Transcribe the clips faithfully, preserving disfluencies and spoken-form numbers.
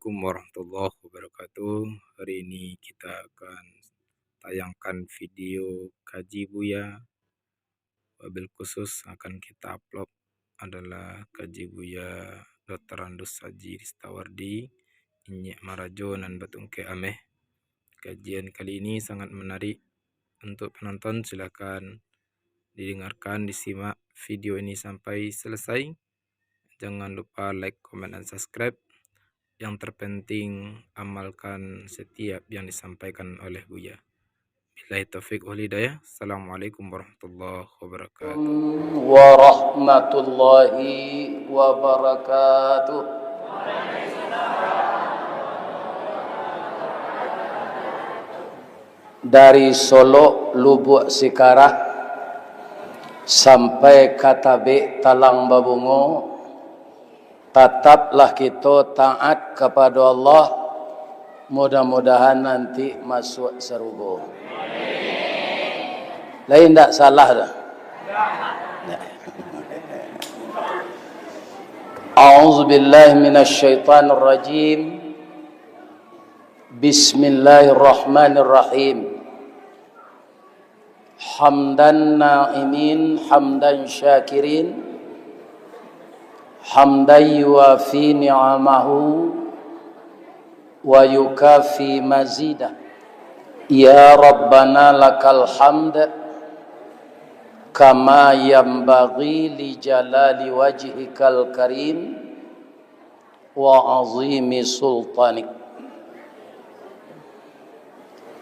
Assalamualaikum warahmatullahi wabarakatuh. Hari ini kita akan tayangkan video kaji Buya. Wabil khusus yang akan kita upload adalah kaji Buya Doktor Andus Haji Ristawardi, Inyiak Marajo nan batungkek ameh. Kajian kali ini sangat menarik. Untuk penonton, silakan didengarkan, disimak video ini sampai selesai. Jangan lupa like, comment, dan subscribe. Yang terpenting, amalkan setiap yang disampaikan oleh Buya. Billahi taufik wal hidayah. Assalamualaikum warahmatullahi wabarakatuh. Warahmatullahi wabarakatuh. Dari Solok Lubuak Sikarah sampai ka Tabek Talang Babungo, tataplah kito taat kapado Allah, mudah-mudahan nanti masuak sarugo. Lai indak salah doh. A'udzubillahi minasyaitonirrajim. Bismillahirrahmanirrahim. Hamdan na'imin, hamdan syakirin, hamdan yuwafi ni'amahu wa yukafi mazidah. Ya Rabbana lakal hamd, kama yanbaghi li jalali wajhikal karim wa azimi sultanik.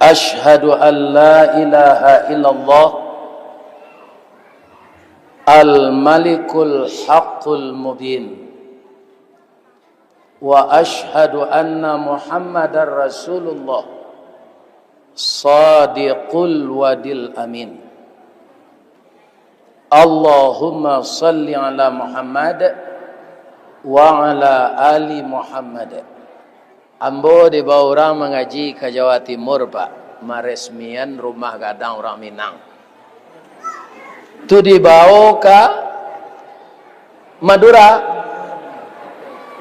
Asyhadu an la ilaha illallah al-malikul haqqul mubin. Wa asyhadu anna Muhammadar Rasulullah sadiqul wadil amin. Allahumma salli ala Muhammad wa ala ali Muhammad. Ambo dibawa urang mangaji ka Jawa Timur, Pak, maresmian rumah gadang urang Minang. Tu dibawa ka Madura.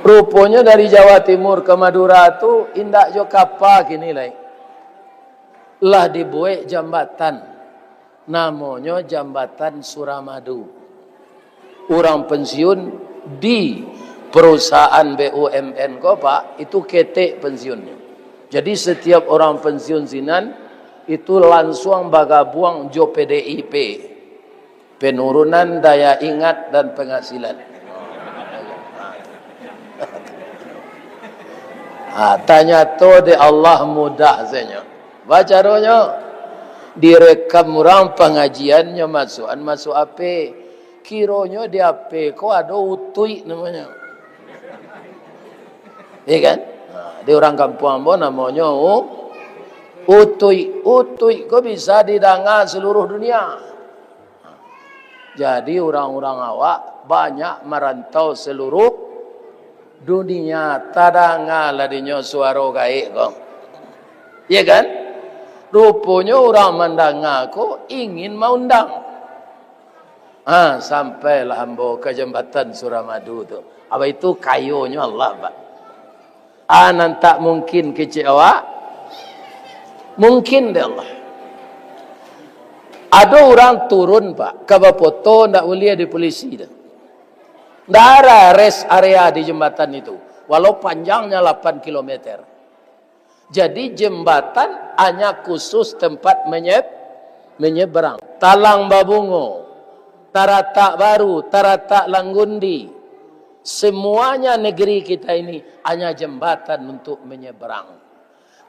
Ruponyo dari Jawa Timur ka Madura tu indak jo kapa kini lai. Lah dibuek jambatan. Namonyo Jambatan Suramadu. Urang pensiun di perusahaan B U M N ko, Pak, itu ketek pensiunnyo. Jadi, setiap urang pensiun sinan, itu lansuang bagabuang jo P D I P. Penurunan daya ingat dan penghasilan. Ha, tanyato dek Allah mudah sajo. Bacaronyo, direkam urang pangajiannyo masuakan masuk H P. Kironyo di H P ko ado utuik namonyo. Iya kan? Ha, di urang kampuang ambo namonyo u-, utuik. Utuik ko bisa didanga seluruh dunia. Jadi, urang-urang awak banyak marantau seluruh dunia. Tadanga lah dinyo suaro gaek ko. Iya kan? Ruponyo urang mandanga ko ingin maundang. Ha, sampailah ambo ka Jambatan Suramadu tu. Apa itu kayonyo Allah, Pak. A nan tak mungkin kecek awak, mungkin dek Allah. Ado urang turun, Pak, ka bapoto ndak buliah di polisi tu. Ndak ada rest area di jambatan itu, walau panjangnya lapan kilometer. Jadi, jambatan hanya khusus tempat menye-, menyeberang. Talang Babungo, Taratak Baru, Taratak Langgundi, semuanya negeri kita ini hanya jambatan untuk menyeberang.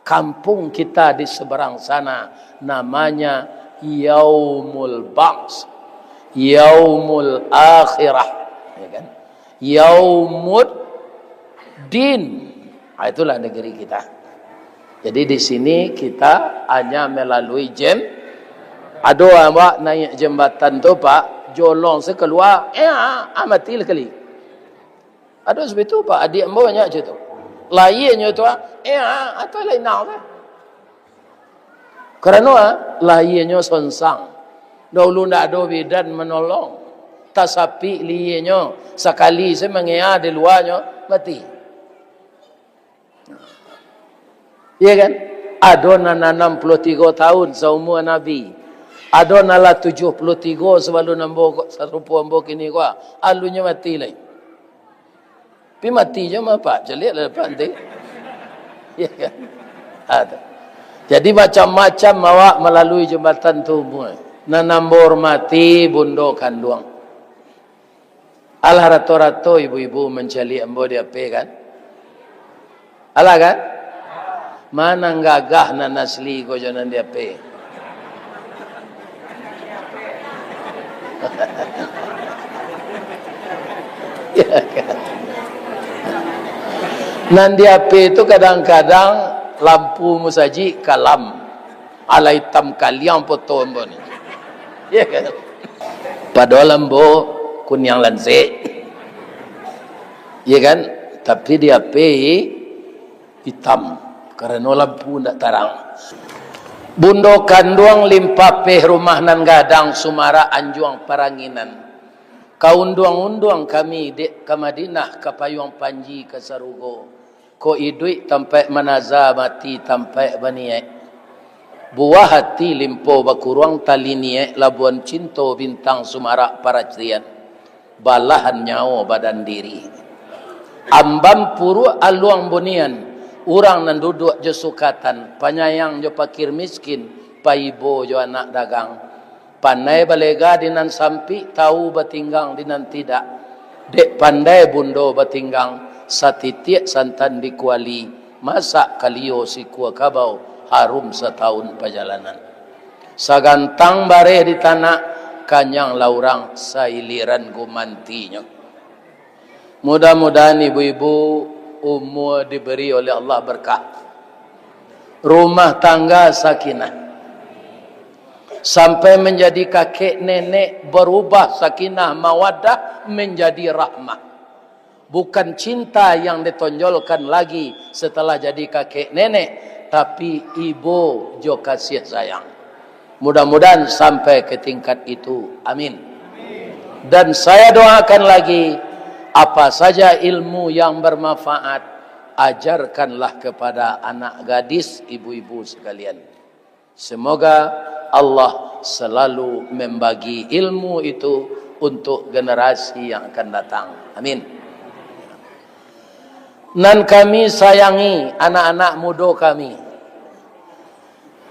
Kampung kita di seberang sana namanya Yaumul Ba'ts, Yaumul Akhirah, ya kan? Yaumuddin. Ah, itulah negeri kita. Jadi, di sini kita hanya melalui jem-, ado awak naik jambatan tu, Pak, jolong sakalua, eh, ah, ah, mati lah kali. Ado sabitu, Pak, adiak ambo banyak cam tu. Lahianyo tu, ah, eh, ah, atau lain nang tu. Karano, ah, lahianyo sonsang. Daulu ndak ado bidan manolong. Tasapik lihianyo, sakali se mangea di luanyo, mati. Iya kan? Ado nan anam puluah tigo tahun saumua Nabi. Ado nan lah tujuah puluah tigo sabalun ambo ko, sarupo ambo kini ko. Alunyo mati lai. Tapi mati jo mah, Pak. Caliak lah, Pak, nanti. Iya kan? Ado. Jadi, macam-macam awak malalui jambatan tu umua. Nan ambo hormati, bundo kanduang. Alah, rato-rato ibu-ibu mancaliak ambo di H P, kan? Alah, kan? Ma nan gagah, nan asli ko jo nan di H P? Ya, kan? Nan di H P tu kadang-kadang lampu musajik kalam. Alah itam kaliang poto ambo ni. Ya kan? Padahal ambo kuniang lansik. Ya kan? Tapi di H P itam, karano lampu ndak tarang. Bundo kanduang limpapeh rumah nan gadang, sumarak anjuang paranginan. Ka unduang-unduang kami dek ka Madinah, ka payuang panji ka sarugo. Ko iduik tampaik manaza, mati tampaik baniaik. Buah ati limpo bakuruang, tali niaik labuan cinto, bintang sumarak paracian, balahan nyawo badan diri. Ambam puruak aluang bunian, urang nan duduak jo sukatan, panyayang jo pakir miskin, paibo jo anak dagang. Pandai balega di nan sampik, tau batinggang di nan tidak. Dek pandai bundo batinggang, satitiak santan di kuali, masak kalio sikua kabau, harum satahun pajalanan. Sagantang bareh di tanak, kanyang lah urang sailiran gumantinyo. Mudah-mudahan ibu-ibu umua diberi oleh Allah berkah. Rumah tangga sakinah. Sampai menjadi kakek nenek, berubah sakinah mawaddah menjadi rahmah. Bukan cinta yang ditonjolkan lagi setelah jadi kakek nenek, tapi ibo jo kasih sayang. Mudah-mudahan sampai ke tingkat itu. Amin. Dan saya doakan lagi, apa saja ilmu yang bermanfaat, ajarkanlah kepada anak gadis, ibu-ibu sekalian. Semoga Allah selalu membagi ilmu itu untuk generasi yang akan datang. Amin. Nan kami sayangi, anak-anak mudo kami,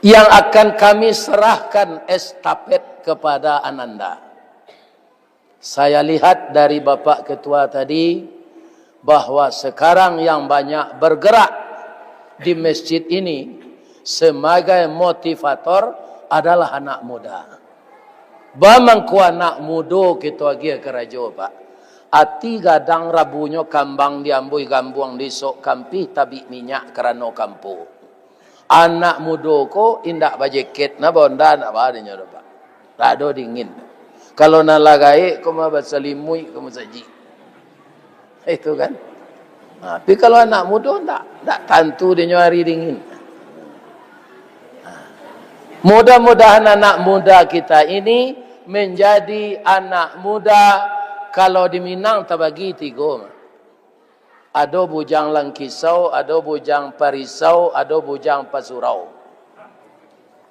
yang akan kami serahkan estafet kepada Ananda. Saya lihat dari Bapak Ketua tadi, bahwa sekarang yang banyak bergerak di masjid ini sebagai motivator adalah anak muda. Bamangko anak mudo kito agiah karajo, Pak. Ati gadang rabunyo kambang diambuih gambuang, disok kampih tabik minyak karano kampo. Anak mudo ko indak bajeket, nah, bonda ndak ba dinyo doh, Pak. Ndak ado dingin. Kalau nan lah gaek ko mah basalimuik ka musajik. Itu kan. Nah, tapi kalau anak mudo ndak, ndak tantu dinyo ari dingin. Nah, mudah-mudahan anak muda kita ini menjadi anak muda, kalau di Minang tabagi tigo. Ado bujang langkisau, ado bujang parisau, ado bujang pasurau.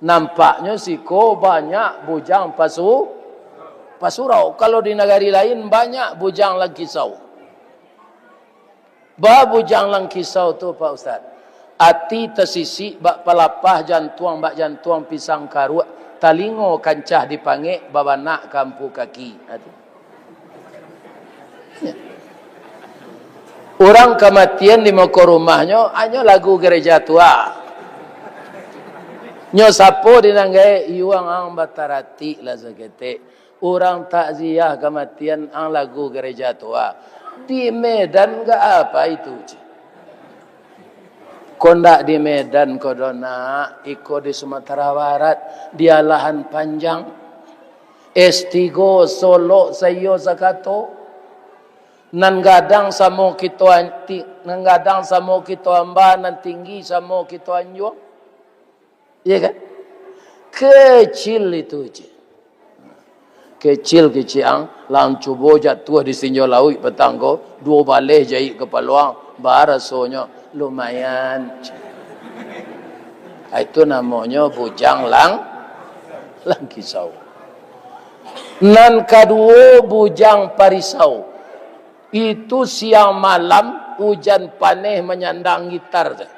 Nampaknyo siko banyak bujang pasu-, pasurau. Kalau di nagari lain banyak bujang langkisau. Ba bujang langkisau tu, Pak Ustaz, ati tasisik bak palapah, jantuang bak jantuang pisang karuak, talingo kancah dipangek, babanak ka ampu kaki. Ha, tu. Urang kamatian di muko rumahnyo, hanyo lagu gereja tua. Nyo sapo di nan gaek, "Yuang ang bataratik lah saketek." Urang takziah kamatian, ang lagu gereja tua. Di Medan gak apa itu, cik? Ko ndak di Medan ko doh, nak, iko di Sumatera Barat, di Alahan Panjang. S tigo, Solok, saiyo sakato. Nan gadang samo kito an-, ti-, nan gadang samo kito amba, nan tinggi samo kito anjuang. Iya kan? Kecil itu, cik. Kecil, kecil ang, lang cubo jatuah di sinjo lauik patang ko, duo baleh jaik kapalo ang, barasonyo. Lumayan. Ah, itu namonyo bujang lang, langkisau. Nan kaduo, bujang parisau. Itu siang malam ujan paneh manyandang gitar tu.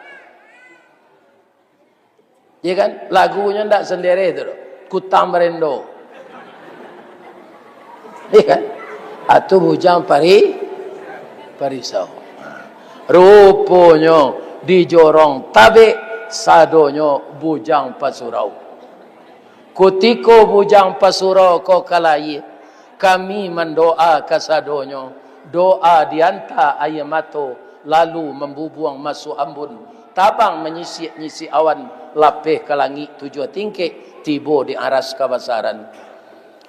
Ya kan? Lagunyo ndak sendiri tu doh. Kutang Barendo. Ya kan? Atu bujang pari, parisau. Ruponyo di Jorong Tabek sadonyo bujang pasurau. Kutiko bujang pasurau ko ka lahia, kami mandoa kasadonyo, doa dianta aia mato, lalu mambubuang masuak ambun, tabang manyisik-nyisik awan, lapeh ka langik tujuah tingkek, tibo di aras kabasaran.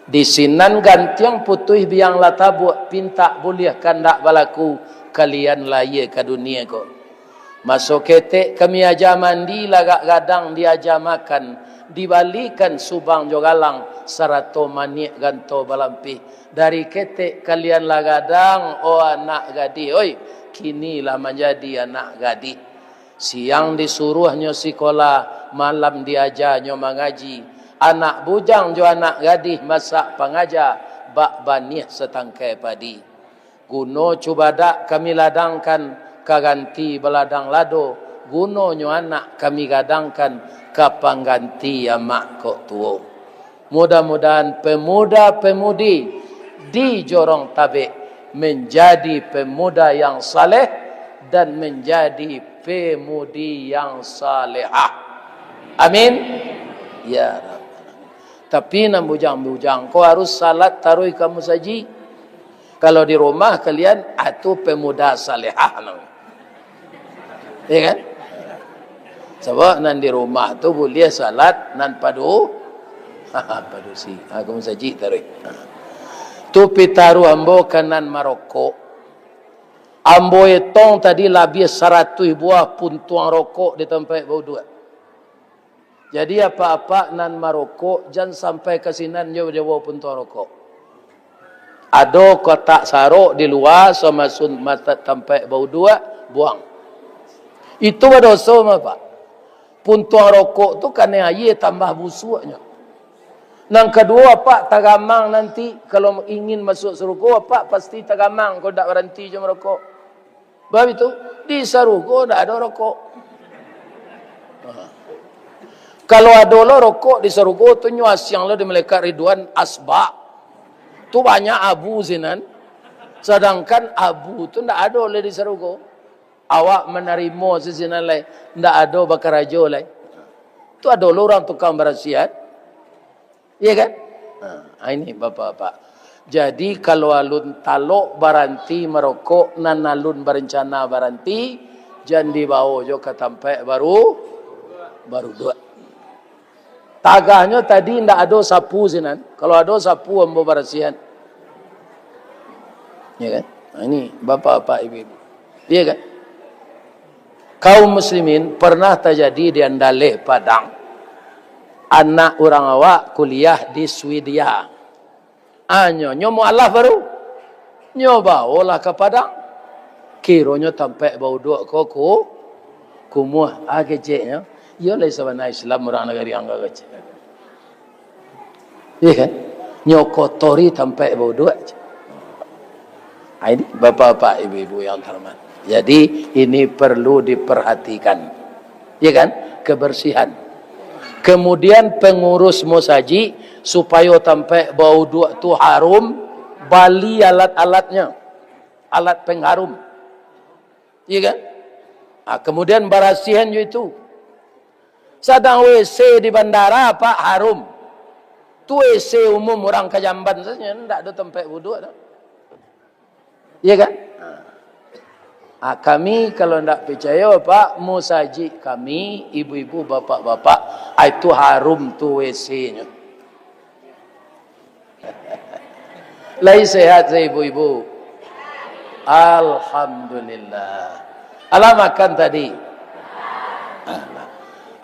Di sinan gantiang putuih biang lah tabuak, pintak buliah kandak balaku, kalian lahia ka dunia ko. Maso ketek kami aja mandi, lagak gadang diaja makan, dibalikan subang jo galang, sarato maniak ganto balampih. Dari ketek kalian lah gadang, oh anak gadih, oi, kini lah manjadi anak gadih. Siang disuruahnyo sikola, malam diajanyo mangaji. Anak bujang jo anak gadih masak pangaja, bak baniah satangkai padi. Guno cubadak kami ladangkan, ka ganti baladang lado, gunonyo anak kami gadangkan, ka pangganti amak kok tuo. Mudah-mudahan pemuda-pemudi di Jorong Tabek menjadi pemuda yang saleh dan menjadi pemudi yang salehah. Amin. Ya Rabbal Alamin. Tapi nan bujang-bujang ko harus salat taruih ka musajik. Kalau di rumah kalian, ah, tu pemuda salehah nang. Ya kan? Sabab nan di rumah tu buliah salat nan padu-, padusi. Ha, ka musajik taruih. Ha. Tu pitaruah ambo ka nan marokok. Ambo etong tadi labiah saratuih buah puntuang rokok di tampek bauduak. Jadi, apak-apak nan marokok, jan sampai ka sinan jo, jo bawa puntuang rokok. Ado kotak sarok di lua, samasun mata tampek bauduak, buang. Itu badoso mah, Pak. Puntuang rokok tu kanai aia tambah busuaknyo. Nan kaduo, apak tagamang nanti, kalau ingin masuak sarugo, apak pasti tagamang, kalau dak baranti jo marokok. Sebab itu, di sarugo ndak ado rokok. Ha. Kalau ado lo rokok di sarugo tu, nyo asiang lo di malaikat Ridwan, asbak. Tu banyak abu sinan. Sadangkan abu tu ndak ado lai di sarugo. Awak manarimo sinan lai, ndak ado bakarajo lai. Tu ado lo urang tukang barasiahan. Iya kan? Nah, ini bapak-bapak. Jadi, kalau alun talok baranti marokok, nan alun barencana baranti, jan dibawo jo ka tampek baru, baruduak. Tagahnyo tadi ndak ado sapu sinan. Kalau ado sapu, ambo barasiahan. Ya kan? Nah, ini bapak-bapak, ibu-ibu. Iya kan? Kaum muslimin, pernah tajadi di Andaleh, Padang. Anak urang awak kuliah di Swedia. Anyo, nyo mualaf baru. Nyo bawolah ka Padang. Kironyo tampek bauduak ko ku-, kumuah. Ah, keceknyo. Iyo lai sabana Islam urang nagari angga kecek. Iya kan? Nyo kotori tampek bauduak. Ah, ini bapak-bapak, ibu-ibu yang terhormat. Jadi, ini perlu diperhatikan. Iya kan? Kebersihan. Kemudian pengurus musajik, supayo tampek bauduak tu harum, bali alat-alatnya. Alat pengharum. Iya kan? Ah, kemudian barasihan jo itu. Sadang W C di bandara, Pak, harum. Tu W C umum urang ka jamban sajo, ndak ado tampek bauduak tu. Iya kan? Ah, kami kalau ndak picayo, Pak, musajik kami, ibu-ibu, bapak-bapak, ah, itu harum tu W C-nyo. Lai sehat, ibu-ibu? Alhamdulillah. Alah makan tadi? Alah.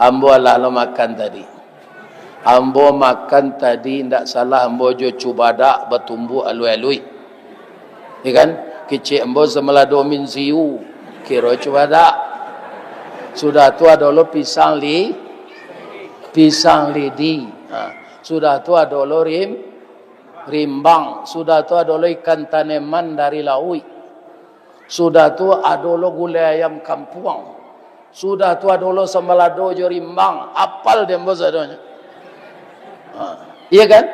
Ambo alah lo makan tadi. Ambo makan tadi, ndak salah ambo jo cubadak batumbuak alui-alui. Ya kan? Kecek ambo samalado minsiu, kiro cubadak. Sudah tu ado lo pisang li, pisang lidi. Ha. Sudah tu ado lo rim, rimbang. Sudah tu ado lo ikan taneman dari lauik. Sudah tu ado lo gulai ayam kampuang. Sudah tu ado lo sambalado jo rimbang. Apal dek ambo sadonyo. Ha, iya kan?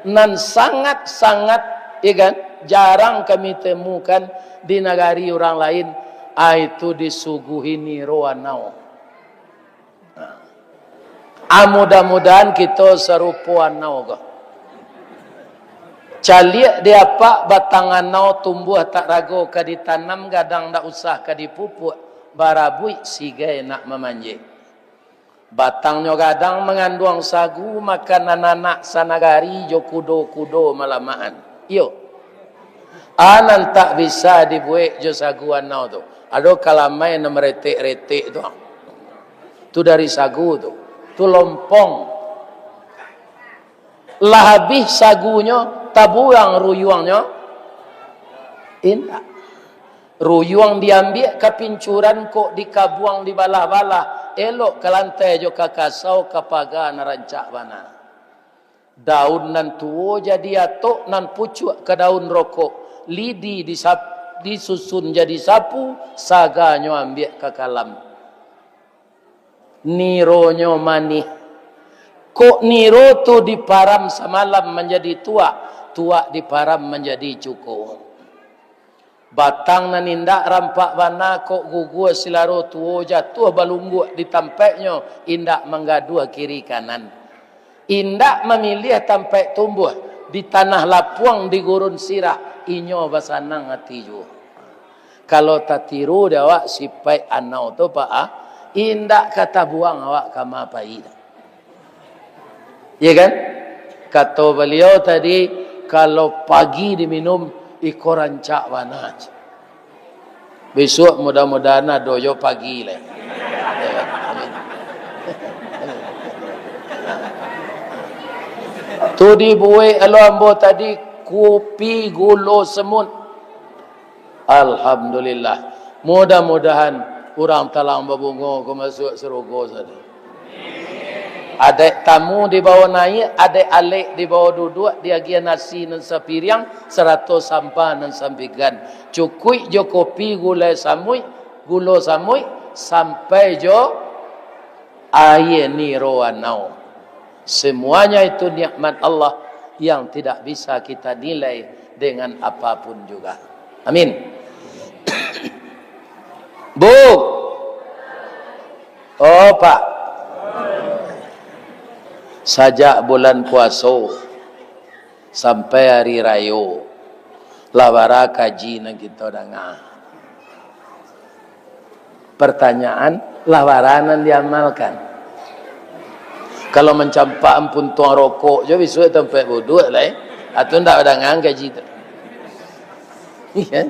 Nan sangat-sangat, iya kan, jarang kami temukan di nagari urang lain, aitu disuguhi niro anau. Ha. Ah, mudah-mudahan kito sarupo anau ko. Caliak di apak batang anau tumbuah tak rago ka ditanam, gadang dak usah ka dipupuak, barabuik sigai nak mamanjek. Batangnyo gadang manganduang sagu, makanan anak sanagari jo kudo-kudo malamahan. Iyo. A nan tak bisa dibuek jo sagu anau tu. Ado kalamai nan maretek-retek tu. Tu dari sagu tu. Tu lompong. Lah abih sagunyo, tabuang ruyuangnyo? Indak. Ruyuang diambiak ka pincuran, kok dikabuang dibalah-balah, elok ka lantai jo ka kasau, ka paga nan rancak bana. Daun nan tuo jadi atok, nan pucuak ka daun rokok, lidi disap-, disusun jadi sapu, saganyo ambiak ka kalam. Nironyo manih. Kok niro tu diparam samalam manjadi tuak, tuak diparam manjadi cuko. Batang nan indak rampak bana, kok gugua silaro tuo, jatuah balungguak di tampaiknyo, indak manggaduah kiri kanan. Indak mamiliah tampaik tumbuah, di tanah lapuang, di gurun sirah, inyo basanang ati juo. Kalau tatiru di awak sipaik anau tu, Pak, ah, indak ka tabuang awak ka ma pai doh. Iya kan? Kato baliau tadi, kalau pagi diminum, iko rancak bana. Bisuak mudah-mudahan ado jo pagi lai. Tu dibuek alo ambo tadi, kupi gulo semut. Alhamdulillah. Mudah-mudahan urang Talang Babungo ko masuak sarugo sadonyo. Adaik tamu dibawo naiak, adaik alek dibawo duduak, diagiah nasi nan sapiriang, sarato sampah nan sampinggan. Cukuik jo kopi gulai samuik, gulo samuik, sampai jo aia niro anau. Semuanya itu nikmat Allah yang tidak bisa kita nilai dengan apapun juga. Amin. Bu. Oh, Pak. Sajak bulan puaso sampai hari rayo, lah bara kaji nan kito danga. Pertanyaan, lah bara nan diamalkan? Kalau mancampak puntuang rokok jo bisuak tampek buduak lai, eh. Atau ndak danga kaji tu. Iya.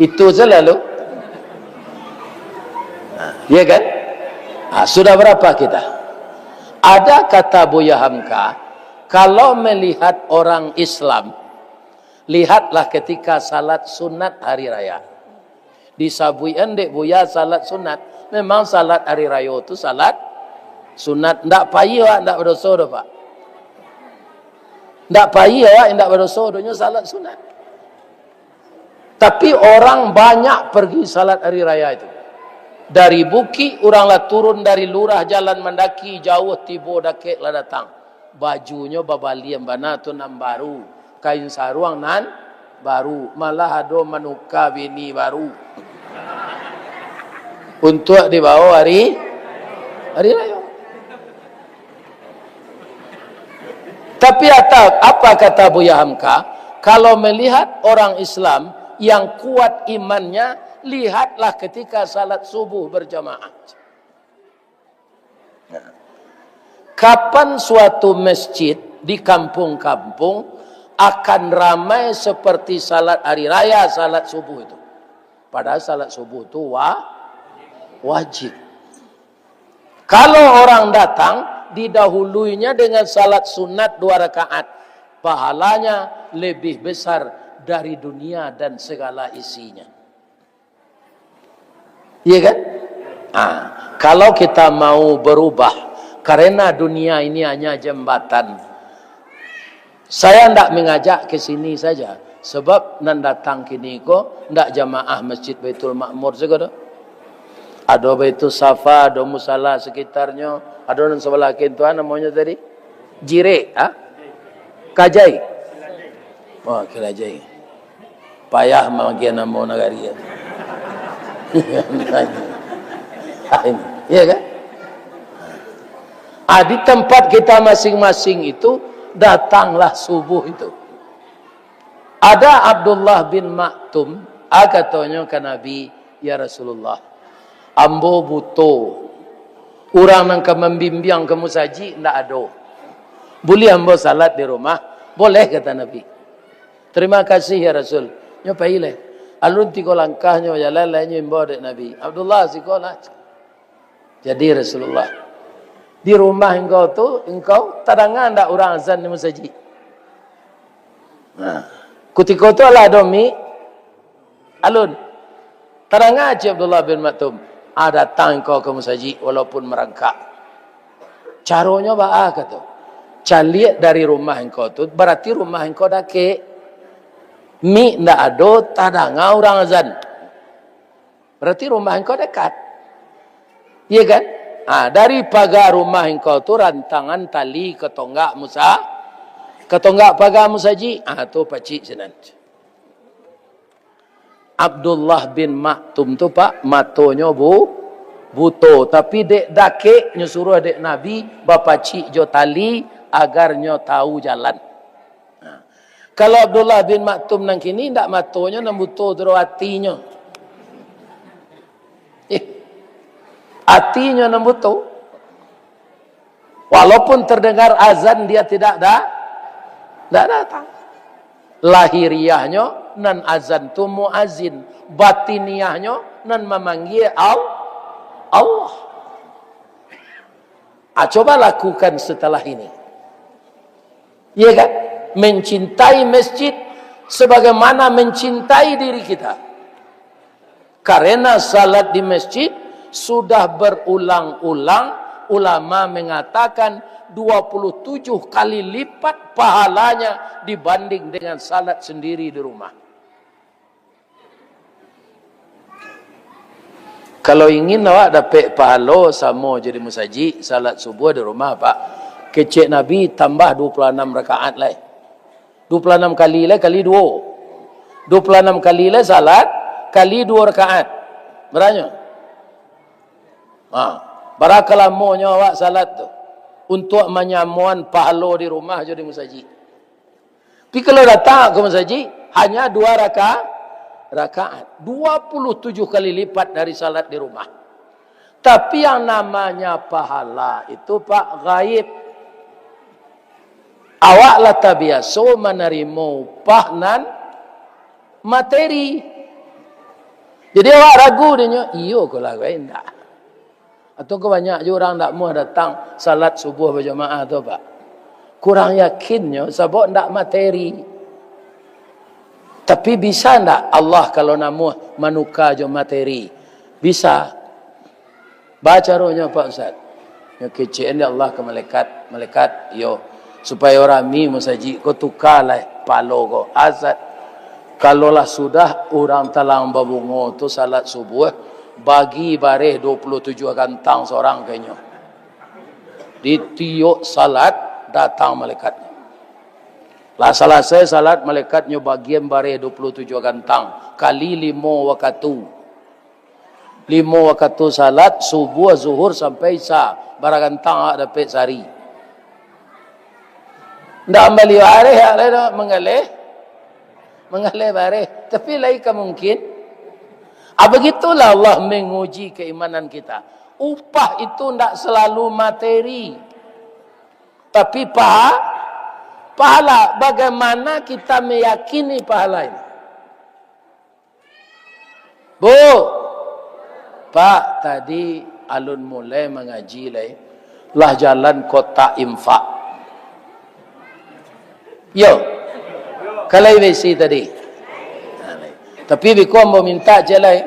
Itu selalu. Nah, iya kan? Nah, sudah berapa kita? Ada kata Buya Hamka, kalau melihat orang Islam, lihatlah ketika salat sunat hari raya. Disabuikan dek Buya salat sunat. Memang salat hari rayo tu salat sunat. Ndak pai awak, ndak badoso doh, Pak. Ndak pai awak, ndak badoso doh, nyo salat sunat. Tapi orang banyak pergi salat hari raya itu. Dari bukik, urang lah turun dari lurah, jalan mandaki, jauah tibo, dakek lah datang. Bajunyo babalian bana tu nan baru, kain saruang nan baru, malah ado manuka bini baru. Untuak dibawo hari, hari rayo. Tapi ata-, apa kata Buya Hamka? Kalau melihat orang Islam yang kuat imannya, lihatlah ketika salat subuh berjamaah. Kapan suatu masjid di kampung-kampung akan ramai seperti salat hari raya, salat subuh itu? Padahal salat subuh tu wa-, wajib. Kalau orang datang, didahuluinya dengan salat sunat dua rakaat, pahalanya lebih besar dari dunia dan segala isinya. Iya kan? Ah, kalau kita mau berubah, karena dunia ini hanya jembatan. Saya ndak mengajak ke sini saja, sebab nan datang kini ko ndak jamaah Masjid Baitul Makmur sajo doh. Ado Baitul Safa, ado musala sekitarnyo, ado nan sebelah kini tu, ah, namonyo tadi? Jirek, ah? Kajai. Oh, Kilajai. Payah magiah namo nagari. Iya kan? Ah, di tempat kita masing-masing itu, datanglah subuh itu. Ada Abdullah bin Maktum, ah, katonyo ka Nabi, "Ya Rasulullah, ambo buto. Urang nan ka mambimbiang ka musajik ndak ado. Buliah ambo salat di rumah?" "Boleh," kata Nabi. "Terima kasih, ya Rasul." Nyo pai lai. Alun tigo langkah nyo bajalan lai, nyo imbau dek Nabi, "Abdullah, siko lah." "Jadi Rasulullah, di rumah engkau tu, engkau tadanga ndak urang azan di musajik?" Nah, kutiko tu alah ado mik, alun. Tadanga cek Abdullah bin Maktum, "Ah, datang engkau ka musajik walaupun marangkak." "Caronyo baa?" kato. "Caliak dari rumah engkau tu, barati rumah engkau dakek. Mik ndak ado, tadanga urang azan. Barati rumah engkau dekat. Iya kan? Ah, dari paga rumah engkau tu rantangan tali ka tonggak musa-, ka tonggak paga musajik. Ah, tu pacik sinan." Abdullah bin Maktum tu, Pak, matonyo bu-, buto, tapi dek dakek nyo suruah dek Nabi bapacik jo tali agar nyo tahu jalan. Nah, kalau Abdullah bin Maktum nan kini, ndak matonyo nan buto tu doh, atinyo. Eh, atinyo nan buto. Walaupun terdengar azan, dia tidak da-, tidak datang. Lahiriahnyo nan azan tu muazin, batiniahnyo nan mamanggia Al-, Allah. Ah, coba lakukan setelah ini. Iya kan? Mencintai masjid sebagaimana mencintai diri kita. Karena salat di masjid sudah berulang-ulang ulama mengatakan dua puluh tujuh kali lipat pahalanya dibanding dengan salat sendiri di rumah. Kalau ingin awak dapek pahalo samo jo di musajik, salat subuah di rumah, Pak. Kecek Nabi tambah dua puluh anam rakaat lai. Dua puluh anam kali lai kali duo. Dua puluh anam kali lai salat kali duo rakaat. Baranyo? Ha, bara ka lamonyo awak salat tu? Untuak manyamoan pahalo di rumah jo di musajik. Tapi kalau datang ka musajik, hanya dua raka-, rakaat. Dua puluh tujuh kali lipat dari salat di rumah. Tapi yang namanya pahala itu, Pak, gaib. Awak lah tabiaso manarimo upah nan materi. Jadi awak ragu dinyo, iyo ko lah gaib ndak? Atau ko banyak juo urang ndak muah datang salat subuah bajamaah tu, Pak? Kurang yakinnyo, sabab ndak materi. Tapi bisa ndak Allah kalau namuah manuka jo materi? Bisa. Ba caronyo, Pak Ustaz? Nyo kecekan dek Allah ka malaikat, "Malaikat, iyo, supayo rami musajik ko, tuka lai palo ko." Azat. Kalau lah sudah urang talang babungo tu salat subuah, bagi bareh dua puluh tujuah gantang surang ka inyo. Di tiok salat, datang malaikat. Lah salasai salat, malaikat nyo bagian bareh dua puluh tujuah gantang, kali limo wakatu. Limo wakatu salat, subuah, zuhur, sampai isya, bara gantang awak dapek sahari? Ndak mambali bareh, awak lai doh, manggaleh, manggaleh bareh. Tapi lai ka mungkin? Ah, begitulah Allah menguji keimanan kita. Upah itu ndak selalu materi, tapi paha-, pahala. Bagaimana kita meyakini pahala ini? Bu, Pak, tadi alun mulai mangaji lai, lah jalan kotak infak. Yo, ka lai baisi tadi. Nah, lai. Tapi biko ambo mintak ciek lai.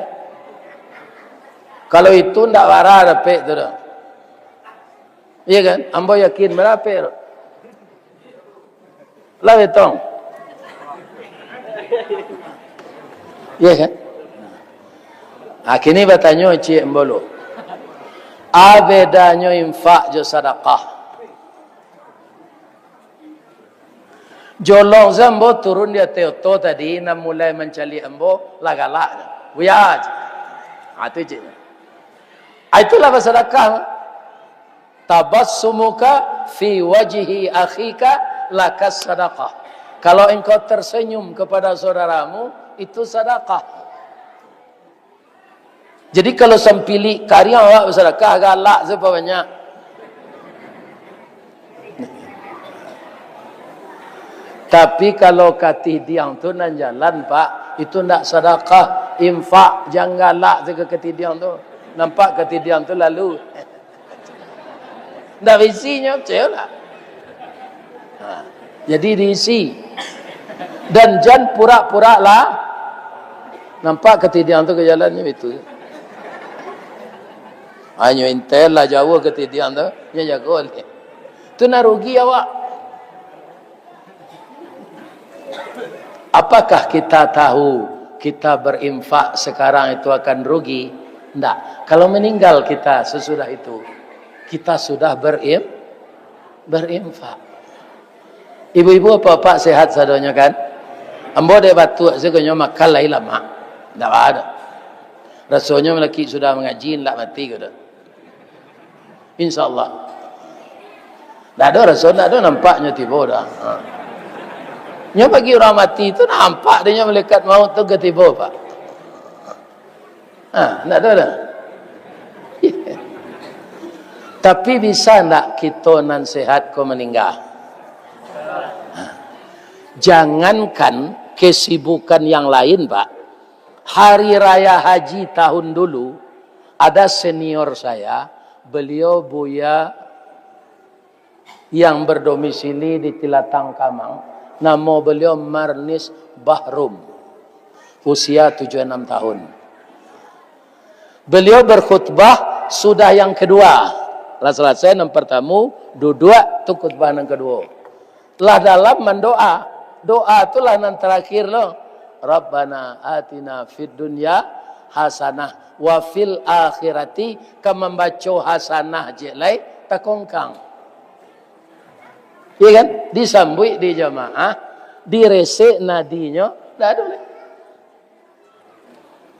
Kalau itu ndak bara dapek tu doh. Iya kan? Ambo yakin bara dapek tu. Lah betong. Iya kan? Ah, kini batanyo ciek ambo lu. A bedanyo infak jo sadakah? Jolong se ambo turun di ateh oto tadi, nan mulai mancaliak ambo, lah galak. Buya je. Ha, tu cik. Ha, itulah basadakah. Tabassumuka fi wajhi akhika lakas sadakah. Kalau engkau tersenyum kepada saudaramu, itu sadakah. Jadi, kalau sampilik kariang awak basadakah, galak se banyak. Tapi, kalau katidiang tu nan jalan, Pak, itu ndak sadakah, infak, jan galak se ka katidiang tu. Nampak katidiang tu lalu. Ndak baisinyo, picayolah. Ha, jadi diisi. Dan jan purak-purak lah. Nampak katidiang tu ka jalannyo itu. Hanyo intel lah jauah katidiang tu, nyo jago leh. Tu nan rugi awak. Apakah kita tahu kita berinfak sekarang itu akan rugi? Ndak. Kalau meninggal kita sesudah itu, kita sudah berim-, berinfak. Ibu-ibu, bapak-bapak sehat sadonyo kan? Ambo dek batuak sajo nyo makan lai lamak. Ndak baa doh. Rasonyo laki sudah mangaji, ndak mati ko doh. Insya Allah. Ndak ado raso, ndak ado nampak nyo tibo doh. Ha. Nyo bagi urang mati tu nampak dek nyo malaikat maut tu ka tibo, Pak. Ha, ndak ado doh. Tapi bisa ndak kito nan sehat ko maningga? Ha. Jangankan kesibukan yang lain, Pak. Hari Raya Haji tahun dulu, ada senior saya, beliau Buya yang berdomisili di Tilatang Kamang, namo beliau Marnis Bahrum, usia tujuh enam tahun. Beliau berkhutbah sudah yang kedua. Lah salasai nan partamu, duduak tu khutbah nan kaduo. Lah dalam mandoa. Doa tu lah nan tarakhir lo. "Rabbana atina fid dunya hasanah wa fil akhirati," ka mambaco hasanah je lai takongkang. Iya kan? Disambuik di jamaah, diresek nadinyo, dah ado lai.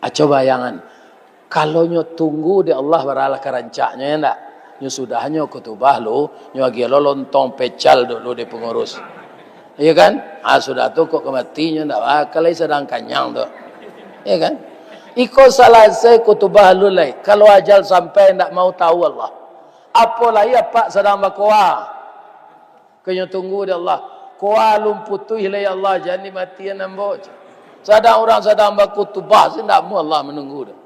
Ah, coba bayangan, kalau nyo tunggu di Allah, baralah ka rancaknyo, ya ndak? Nyo sudahnyo kutubah lu, nyo agiah lo lontong pecal dulu di pengurus. Iya kan? Ah, sudah tu kok ka mati nyo ndak bakal lai sadang kanyang tu. Iya kan? Iko salasai kutubah lu lai, kalau ajal sampai ndak mau tahu Allah. Apo lai apak sadang bakoa. Ka nyo tunggu di Allah. Koa alun putuih lai ya Allah, jan dimatian ambo. Sadang urang sadang bakutubah, se ndak amuah Allah manunggu doh.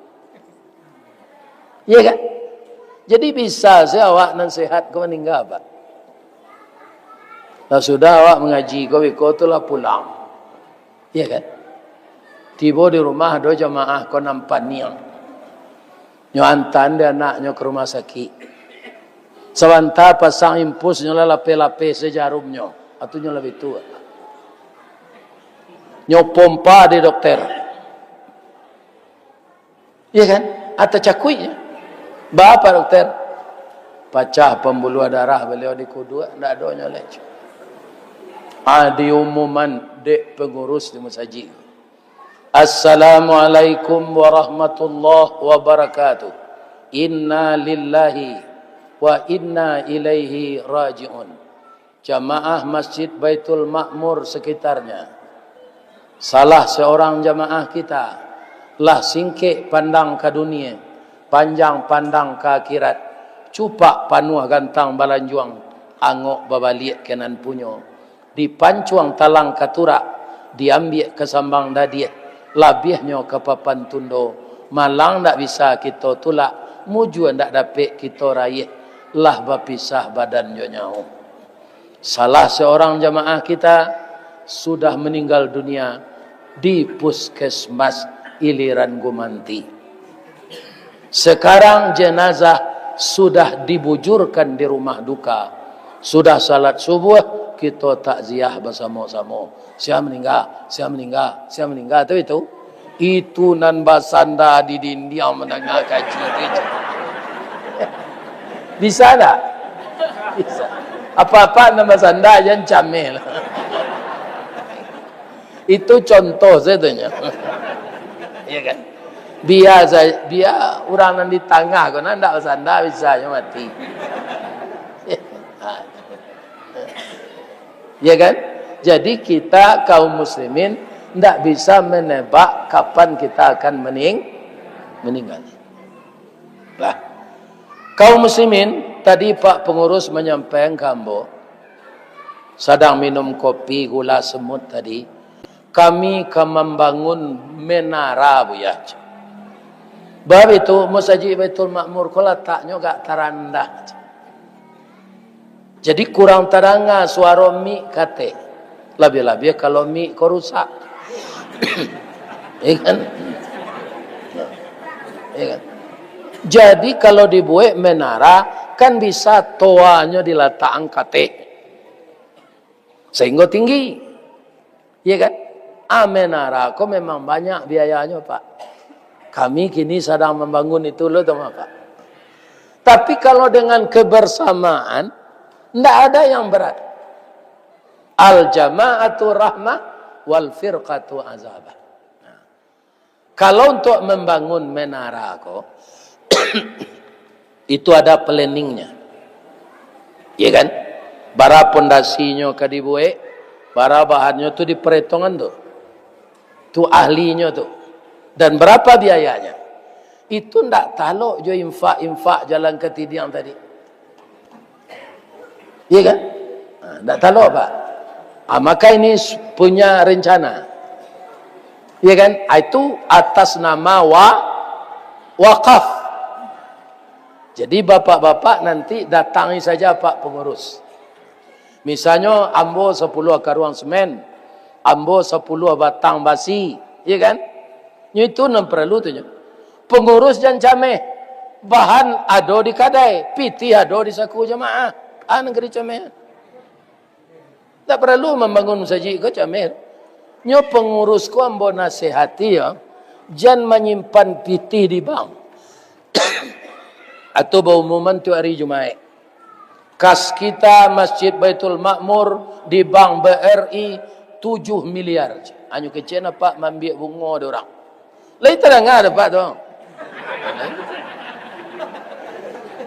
Iya kan? Jadi bisa se awak nan sehat ko maningga, Pak. Lah sudah awak mangaji ko, beko tu lah pulang. Iya kan? Tibo di rumah, ado jamaah ko nan paniang. Nyo antaan dek anaknyo ka rumah sakik. Sabanta pasang impus, nyo lah lapeh-lapeh se jarumnyo. Atu nyo lah bitu. Nyo pompa dek dokter. Iya kan? Atau cakuiknyo. Ba apa dokter? Pacah pembuluh darah beliau di kuduak, ndak ado nyo lai. Ah, diumuman dek pengurus di masajik. Assalamualaikum warahmatullahi wabarakatuh. Inna lillahi wa inna ilaihi raji'un. Jamaah Masjid Baitul Makmur sekitarnya. Salah seorang jamaah kita lah singkek pandang ka dunia, panjang pandang ka akhirat, cupak panuah gantang balanjuang, angok babaliak ka nan punyo. Dipancuang talang ka turak, diambiak ka sambang dadiah, labiahnyo ka papan tundo, malang ndak bisa kito tulak, mujua ndak dapek kito raiah, lah bapisah badan jo nyawo. Salah seorang jamaah kita sudah meninggal dunia di Puskesmas Iliran Gumanti. Sekarang jenazah sudah dibujurkan di rumah duka. Sudah salat subuh, kito takziah basamo-samo. Sia maningga, sia maningga, sia maningga, tu itu. Itu nan basanda di dindiang mandanga kaji tu. Bisa ndak? Bisa. Apa-apa nan basanda, jan cameh lah. Itu contoh sajo tu nyo. Iya kan? Bia sa-, bia urang nan di tangah ko nan ndak basanda, bisa nyo mati. Ha. Iya kan? Jadi kita kaum muslimin ndak bisa menebak kapan kita akan mening-, meninggal. Lah. Kaum muslimin, tadi Pak Pengurus manyampaikan ka ambo, sadang minum kopi gula semut tadi, kami ka mambangun menara, Buya. Bab itu, Masajik Baitul Makmur ko lataknyo agak tarandah. Jadi kurang tadanga suaro mik katek. Labiah-labiah kalau mik ko rusak. Iya kan? Iya kan? Jadi kalau dibuek menara, kan bisa toanyo dilatak katek. Sehingga tinggi. Iya kan? Ah, menara ko memang banyak biayanyo, Pak. Kami kini sadang mambangun itu lo, tu, Pak. Tapi kalau dengan kebersamaan, ndak ada yang berat. Al-jama'atu rahmah, wal firqatu azabah. Nah, kalau untuk membangun menara ko, itu ada planningnya. Iya kan? Bara pondasinyo ka dibuek, bara bahannyo tu diperhitungan tu. Tu ahlinyo tu. Dan berapa biayanya? Itu ndak talok jo infak-infak jalan ka Tidiang tadi. Iya kan? Ha, ndak talok, Pak. Ha, maka ini s-, punya rencana. Iya kan? Ha, itu atas nama wa-, wakaf. Jadi bapak-bapak nanti datangi saja Pak Pengurus. Misalnyo ambo sapuluah karuang semen, ambo sapuluah batang basi, iya kan? Nyo itu nan paralu tu nyo. Pengurus jan cameh, bahan ado di kadai, pitih ado di saku jamaah. Ah, nan ka dicameh. Ndak paralu mambangun masajik ko cameh. Nyo pengurus ko ambo nasihati yo, jan manyimpan pitih di bank. Atau baumuman tiok ari Jumaik. Kas kita Masjid Baitul Makmur di bank B R I tujuh miliar. Anyo kecek nyo, Pak, maambiak bungo dek urang. Lai tadanga dek Apak tu?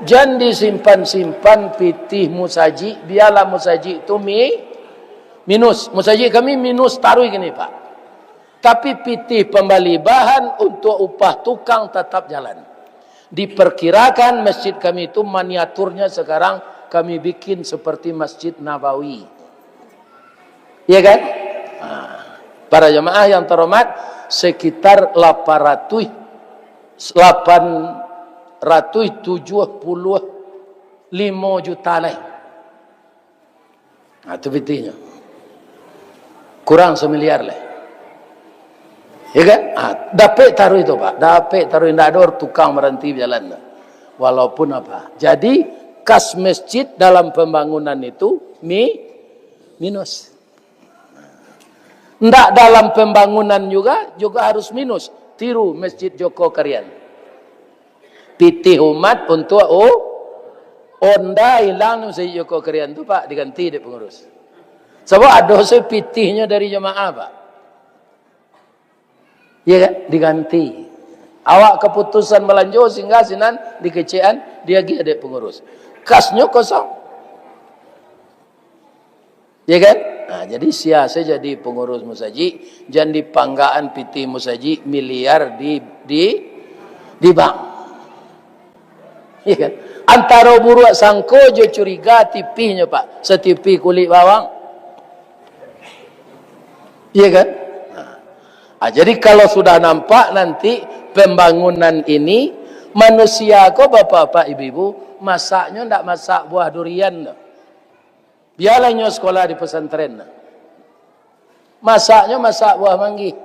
Jan disimpan-simpan pitih musajik, bialah musajik tu mi-, minus. Musajik kami minus taruih kini, Pak. Tapi pitih pambali bahan untuak upah tukang tatap jalan. Diperkirakan masjid kami tu miniaturnya sekarang kami bikin seperti Masjid Nabawi. Iya kan? Nah, para jamaah yang terhormat, sekitar lapan ratus, lapan ratus tujuh puluh limo juta lai. Nah, tu pitihnyo. Kurang samiliar lai. Ya kan? Ah, dapek taruih tu, Pak. Dapek taruih, ndak ado tukang baranti bajalan tu. Walaupun apa. Jadi, kas masjid dalam pembangunan itu mi-, minus. Ndak dalam pembangunan juga, juga harus minus. Tiru Masjid Joko Karian. Pitih umat untuak u-, onda ilang di Masjid Joko Karian tu, Pak, diganti dek pengurus. Sabab ado se pitihnyo dari jamaah, Pak. Iya kan? Diganti. Awak kaputusan balanjo singgah sinan dikecekan, diagiah dek pengurus. Kasnyo kosong. Ya kan? Nah, jadi sia se jadi pengurus musajik, jan dipanggaan pitih musajik miliar di, di, di bank. Ya kan? Antaro buruak sangko jo curiga tipihnyo, Pak. Satipi kulik bawang. Iya kan? Nah. Ah, jadi kalau sudah nampak nanti pembangunan ini, manusia ko, bapak-bapak, ibu-ibu, masaknyo ndak masak buah durian tu. Bialah inyo sekolah di pesantren. Masaknyo masak buah manggih.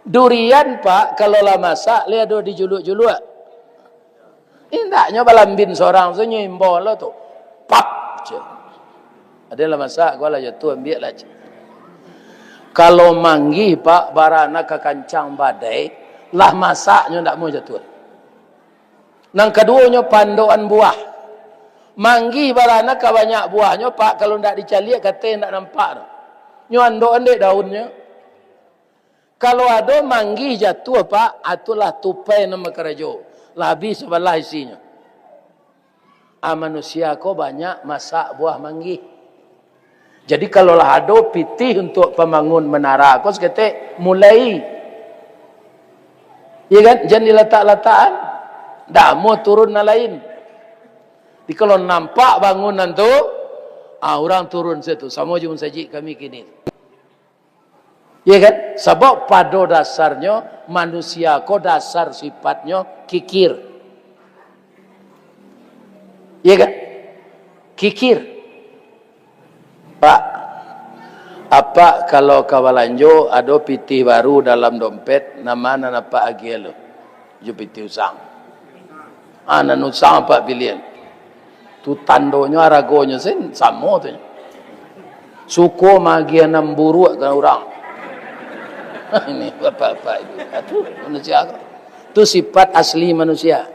Durian, Pak, kalau lah masak, lai ado dijuluak-juluak. Indaknyo balambin sorang tu, nyo imbau lo tu. Pap, cek. Ado lah masak, ko lah jatuah, ambiak lah, cek. Kalau manggih, Pak, barana ka kancang badai, lah masak nyo ndak mau jatuah. Nan kaduonyo, pandokan buah. Manggih barana ka banyak buahnyo, Pak, kalau ndak dicaliak, kateh ndak nampak tu. Nyo andokan dek daunnyo. Kalau ado manggih jatuah, Pak, ah, tu lah tupai nan bakarajo. Lah abih sabalah isinyo. Ah, manusia ko banyak masak buah manggih. Jadi, kalau lah ado pitih untuak pambangun menara ko, saketek mulai. Iya kan? Jan dilatak-latakan. Dak amuah turun nan lain. Jadi, kalau nampak bangunan tu, ah, urang turun situ. Samo jo musajik kami kini. Iya kan? Sabab pado dasarnyo, manusia ko dasar sifatnyo kikir. Iya kan? Kikir. Pak, apak kalau ka balanjo, ado pitih baru dalam dompet, nan ma nan apak agiah lo? Jo pitih usang. Ah, nan usang apak piliah. Tu tandonyo, aragonyo sen-, samo tu. Suko magiah nan buruak ka urang. Ini bapak-bapak ibu. Ah, tu manusia ko. Tu sifat asli manusia.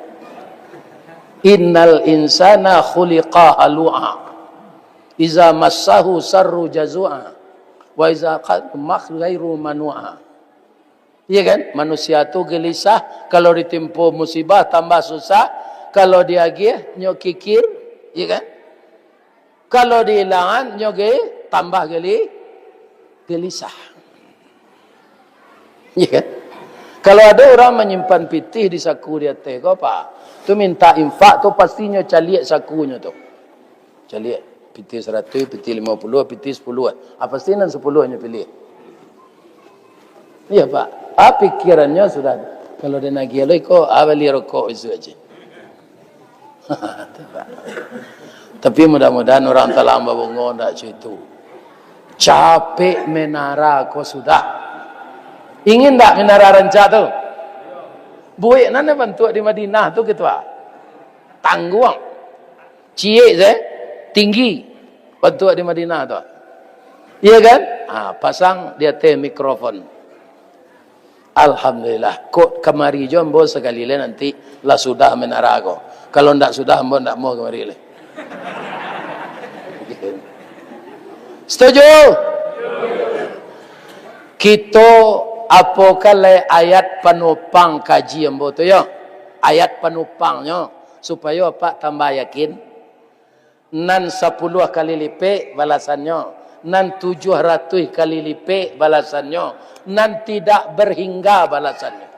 Innal insana khuliqa halu'a. Iza massahu sarru jazu'a. Wa iza qad-, mak-, ghairu manu'a. Iya kan? Manusia tu gelisah, kalau ditimpo musibah tambah susah, kalau diagiah nyo kikir, iya kan? Kalau diilangan nyo ge tambah geli-, gelisah. Iya kan? Kalau ado urang manyimpan pitih di saku di ateh ko, Pak, tu minta infak tu, pastinyo caliak sakunyo tu. Caliak, pitih saratuih, pitih limo puluah, pitih sapuluah. Ah, pasti nan sapuluah nyo piliah. Iya, Pak. Ah, pikirannyo sudah. Kalau den agiah lo iko, ah, bali rokok isuak aja. Tu, Pak. Tapi mudah-mudahan urang Talang Babungo ndak cak itu. Capek menara ko sudah. Ingin ndak menara rancak tu? Buek nan bantuak di Madinah tu, gitu, Pak. Tangguang. Ciek se, tinggi. Bantuak di Madinah tu. Iya kan? Ha, pasang di ateh mikrofon. Alhamdulillah. Kok kamari jo ambo sakali lai nanti lah sudah menara ko. Kalau ndak sudah, ambo ndak mau kamari lai. Setuju? Kito apokan lai ayat panupang kaji ambo tu, yo. Ayat panupangnyo, supayo apak tambah yakin. Nan sapuluah kali lipek balasannyo, nan tujuah ratuih kali lipek balasannyo, nan tidak berhingga balasannyo.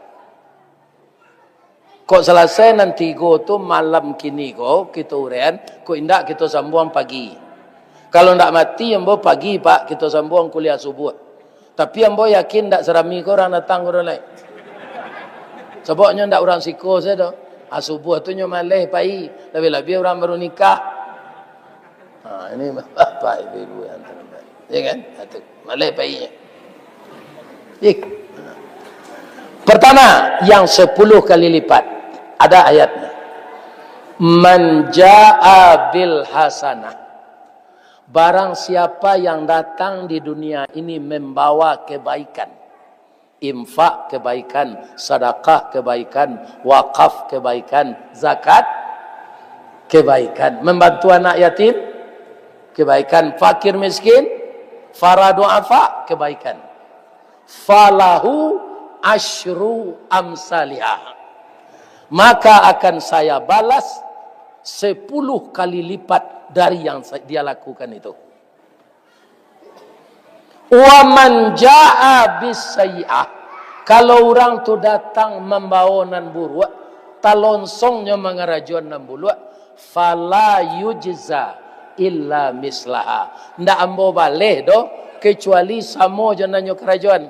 Kok salasai nan tigo tu malam kini ko kito uraian, kok indak kito sambuang pagi. Kalau ndak mati ambo pagi, Pak, kito sambuang kuliah subuah. Tapi ambo yakin ndak sarami ko urang datang ko lai. Sabab nyo ndak urang siko sajo. Ah, subuah tu nyo maleh pai, labiah-labiah urang baru nikah. Ha, ini bapak ibu-ibu yang terhormat. Ya kan? Ha, tu. Maleh painyo. Pertama, yang sepuluh kali lipat. Ada ayatnya. Man jaa bil hasanah. Barang siapa yang datang di dunia ini membawa kebaikan. Infak kebaikan, sadakah kebaikan, wakaf kebaikan, zakat kebaikan, membantu anak yatim kebaikan, fakir miskin, para duafa kebaikan. Falahu asyru amsaliha. Maka akan saya balas sepuluh kali lipat dari yang sa-, dia lakukan itu. Wa man jaa bis sayyi'ah, kalau urang tu datang mambawo nan buruak, talonsongnyo mangarajoan nan buruak, fala yujza illa mislaha. Ndak ambo baleh doh, kecuali samo jo nan nyo karajoan.